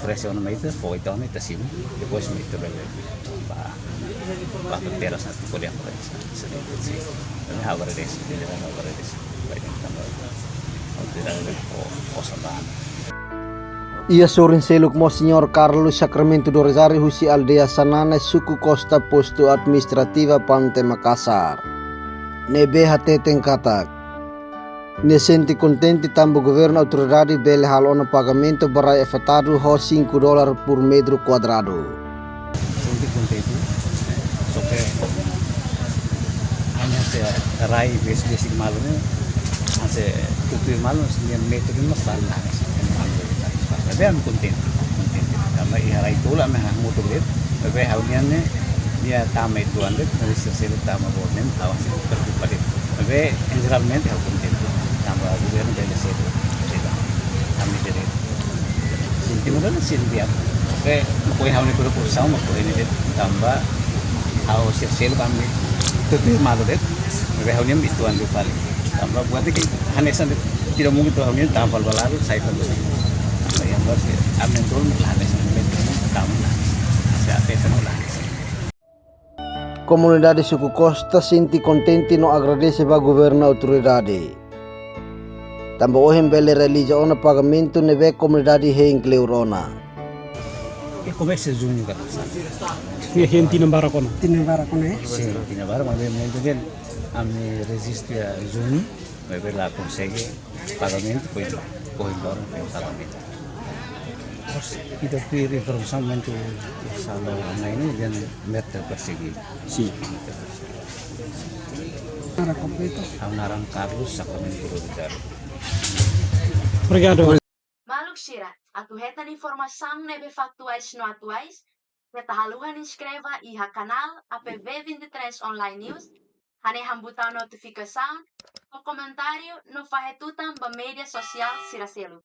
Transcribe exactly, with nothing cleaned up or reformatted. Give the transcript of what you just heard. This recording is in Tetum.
oferese ona mai ita, fó ita ona, ita simu, depois mai ita bele ba, ba fronteira sa, kode fronteira sa, sa, sa. Ami agradese, ha'u agradese, ba ita tanba, autoridade bele fó, fó osan ba ami. Iha sorin seluk mós Señór Carlos Sacramento do Rosário husi aldeia Sanane, suku Costa, postu administrativa Pante Makassar, ne'ebé hateten katak nia sente kontente tanba governu autoridade bele halo ona pagamentu ba rai afetadu ho cinco dólar por metro kuadradu. Sente kontente, só ke ami hanesan rai besik-besik malu ne'e, hanesan tutuir malu, hanesan nia metru ne'e mós la hanesan. Maibé ami kontente, kontente. Tanba iha rai tolu ami hamutuk de'it, maibé ha'u-nian ne'e, nia tama uitoan de'it, nia selu tama boot ne'e, ha'u hanesan preokupa de'it. Maibé, em, jeralmente ha'u kontente. Tanba governu bele selu, selu. Ami direitu. Sentimentu la sentimentu. Oke, poin ha'u-nia preokupasaun mak poin ne'e de'it, tanba ha'u selu-selu ami tutuir malu de'it, maibé ha'u-nian uitoan de'it fali. Tanba buat ke hanesan de'it, tidak mungkin atu ha'u-nian tama fali ba laran, sai fali ba laran. Tanba yang harus ami tolu la hanesan, ami tolu tama la hanesan. Hanesan, hanesan la hanesan. Komunidade suku Costa sente kontente no agradese ba governu autoridade, tanba ohin bele realiza ona pagamentu ne'ebé komunidade hein kleur ona. E komesa Juñu ka? Nia hein tinan barak ona. Tinan barak ona, eh? Sin, tinan barak, maibé momentu ne'e ami rejista iha Juñu, maibé la konsege pagamentu, foin, foin loron foin pagamentu. Ita tuir informasaun momentu sama mai ne'e dehan mértir persegi. Sin. Naran kompletu? Ha'u naran Carlos Sacramento do Rosário. Obrigadu. Maluk sira, atu hetan informasaun ne'ebé faktuais no atuais, keta haluha inskreve iha kanál A P V vinte e três Online News, hanehan butaun notifikasaun, fó komentáriu no fahe tutan ba média sosiál sira seluk.